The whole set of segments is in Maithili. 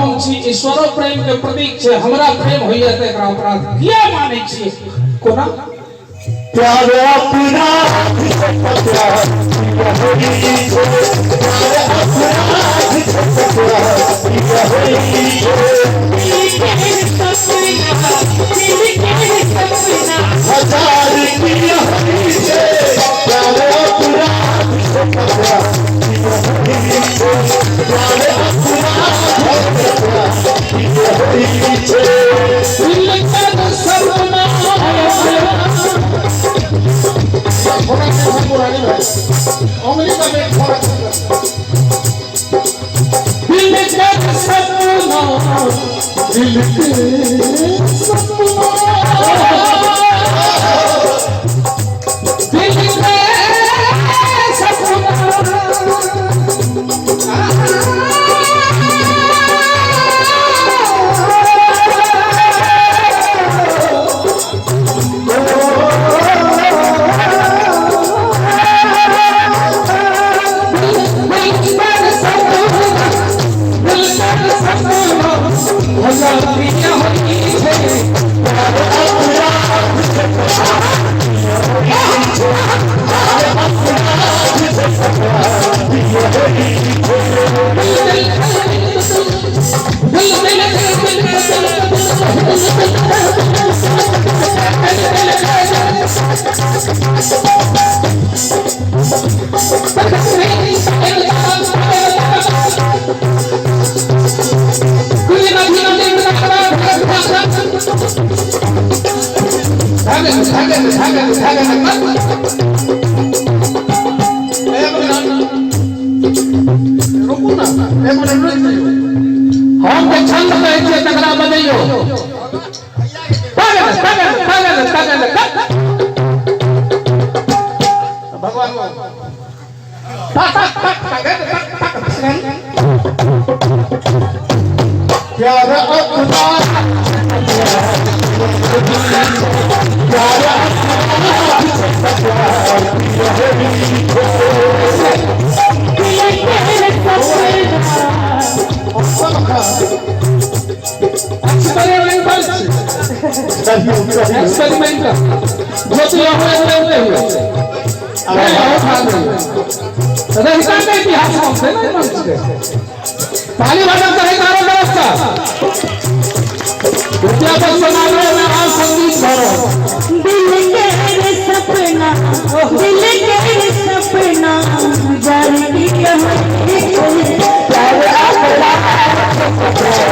हम छी, ईश्वरो प्रेम के प्रतीक छै, हमरा प्रेम होइए तऽ एकरा अपराध किया मानै छियै? कोना प्यार अपराध प्यार हजार किया प्यार अपराध दिल कर सपना, दिल के सपना, दिल के सपना। रुकू ना, एक मिनट रुकि जाइयो। हम जे छंद कहै छियै तकरा बजैयौ। पागल पागल पागल पागल। भगवान प्यार अपना प्यार एक्सपेरिमेंटल एक्सपेरिमेंटल ज्योति रहिका के इतिहास हम से नहीं मंच के ताली बजा चाहे तारो व्यवस्था रुपया पर सुनावे में आज संगीत भरो। दिल के सपना, दिल के सपना जाने की। प्यार अपना प्यार अपना।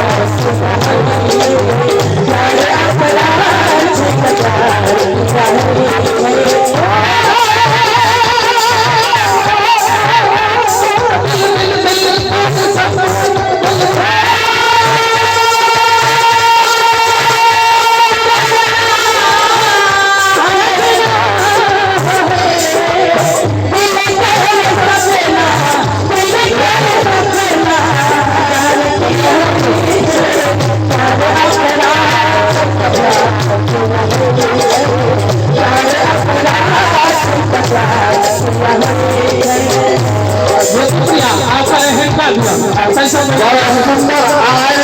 शुक्रिया आपका, एहन का दिया पैसा। बड़ा सुंदर आए।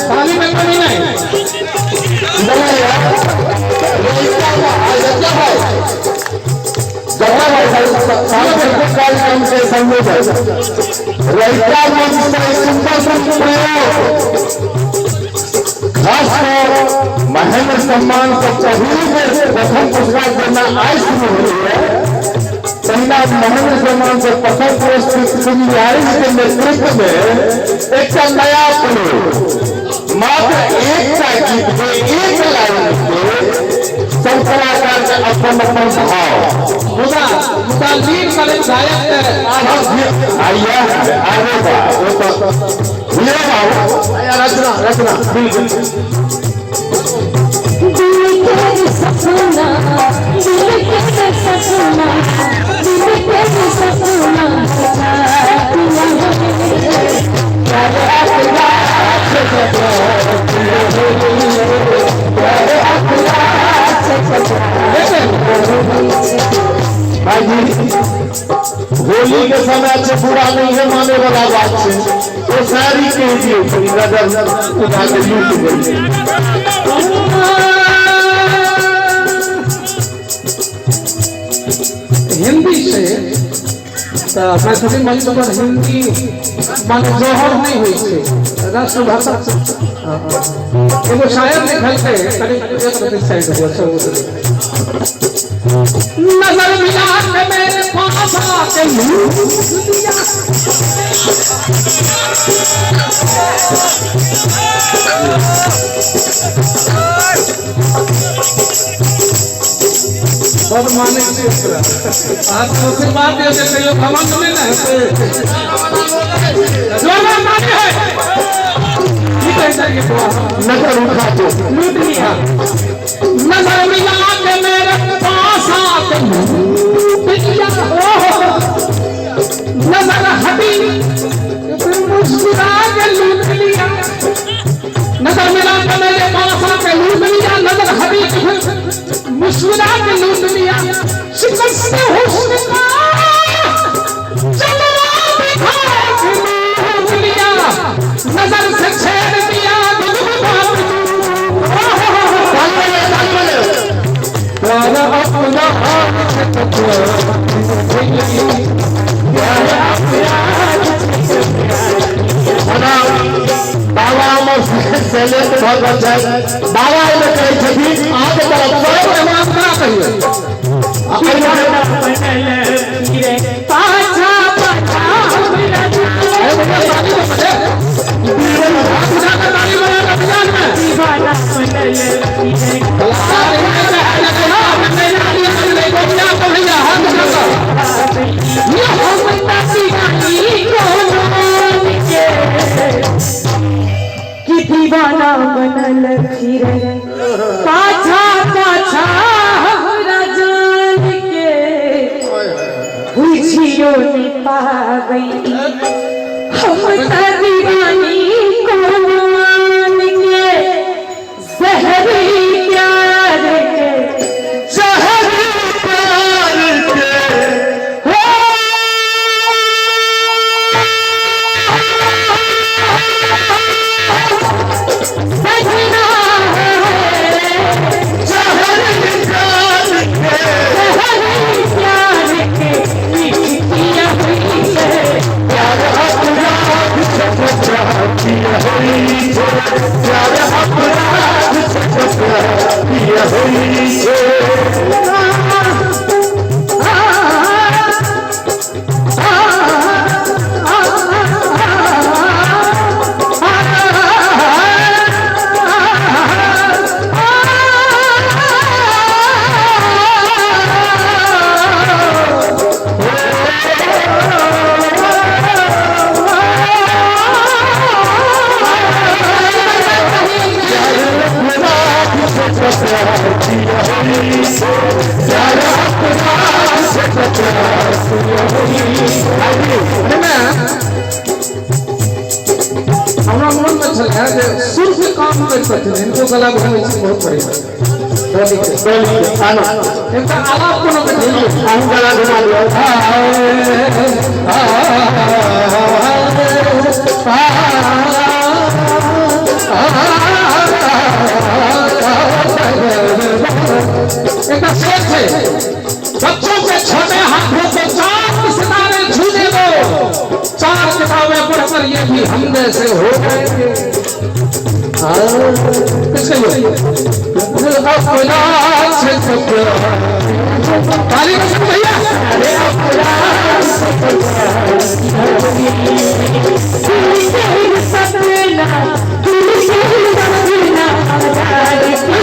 ताली में कमी नहीं। सांस्कृतिक कार्यक्रम के संयोजक रहिका मंच से सुंदर प्रयोग, खास कर महेंद्र सम्मान से पहिल बेर प्रथम पुरस्कार देना आइ शुरू हुई है। पहिला महेंद्र सम्मान से प्रथम पुरस्कृत बिहारी के नेतृत्व में एकटा नया प्रयोग, मात्र एकटा गीत के एक लाइन के सब कलाकार के अपन अपन भाव। मुदा मुदा लीड करैत गायक के आइया आगे बा, वो तो हीरो बाबू। रचना रचना बिल्कुल। दिल के सपना, दिल के सपना, दिल के सपना। प्यार अपना प्यार अपना। भाई जी, होली अभी के समय छै, बुरा नहीं है माने वाला बात छै। ओ शायरी कहि दियौ, कनि नजर उठा के लूट गेलै। हिंदी से तऽ मैथिली मंच पर हिंदी माने जौहर नहि होइ छै, राष्ट्रभाषा। एगो शायर लिखलकै, कनि एक रति साइड हुआ सब। नजर मिला के मेरे पास आके लूट लिया, बड मानै छी ओकरा। अहाँ तऽ आशीर्वाद दियौ जे कहियो घमंड नहि ने हेतै। जोरदार ताली है। की कहै छै कि तोरा? नजर उठा के लूट लिया, नजर मिला के मेरे पास आके लूट लिया, ओहो, नजर हटी फिर मुस्कुरा के लूट लिया। नजर मिला के मेरे पास आके लूट लिया, नजर हटी फिर मुस्कुरा के लूट लिया, शिकस्त हुस्न का जलवा दिखा के लूट लिया, नजर से छेड़ दिया गुदगुदा। ताली बजाओ, ताली बजाओ। प्यार अपना प्यार अपना। ओना बाबा हमर शैलेन्द्र भऽ गेल छथि। बाबा एहिमे कहै छथिन अहाँके तरफसँ करा कहियौ। पाछा पाछा हमरा अरे भैया, ताली तो बजे, हाथ उठा कर ताली बजा अभियान में। दीवाना बनल फिरे। कलाकार हिंदी में है ना, ना अपने नहीं ताली नहीं भैया तो भैया हाथ उठा कर। ये हम दीवानी को के कि दीवाना बनल फिरे, पाछा पाछा हमरा जान के बुझियो नि पाबै, हम त दीवानी को मान के जहरी प्यार के जहर प्यार के हो। सजना है। जहर प्यार के जहरी प्यार के लिखिया हुई है। प्यार अपराध से प्यार होई छै, प्यार अपराध से प्यार होई छै। आ, आ, आ, अपराध से प्यार होई छै, प्यार अपराध से प्यार होई छै। एहिमे हमरा मोनमे छलै जे सुर के काम करितथिन, हिनको गला घुमै छै बहुत बढ़िया। डॉली के आनो। एकटा आलाप कोनो के दियौ। अहूँ गला घुमा लियौ। एकटा शेर छै, बच्चों के छोटे हाथों को चांद सितारे छूने दो, चार किताबें पढ़कर ये भी हम जैसे हो गए। किस कहियो अपना से ताली बजाओ भैया। दिल के सपना, दिल के सपना प्यार की।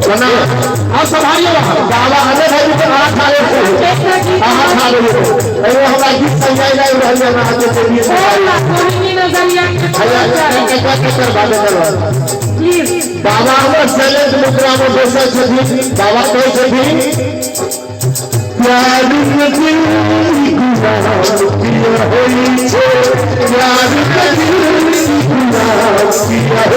ओना आप संभालिए वहाँ। बाबा अने भाई के अहाँ खा लेबै, अहाँ खा लेबै। एगो हमरा गीत संजाय लागि रहल यऽ अहाँके के लिए। कोई नजरिया के। भैया, एकर एकर बाद, एकर बाद। प्लीज। बाबा हमर शैलेश मुद्रा में बैसल छथिन। बाबा कहै छथिन प्यार के दिल गुलाम किया होई छे, प्यार के दिल गुलाम किया।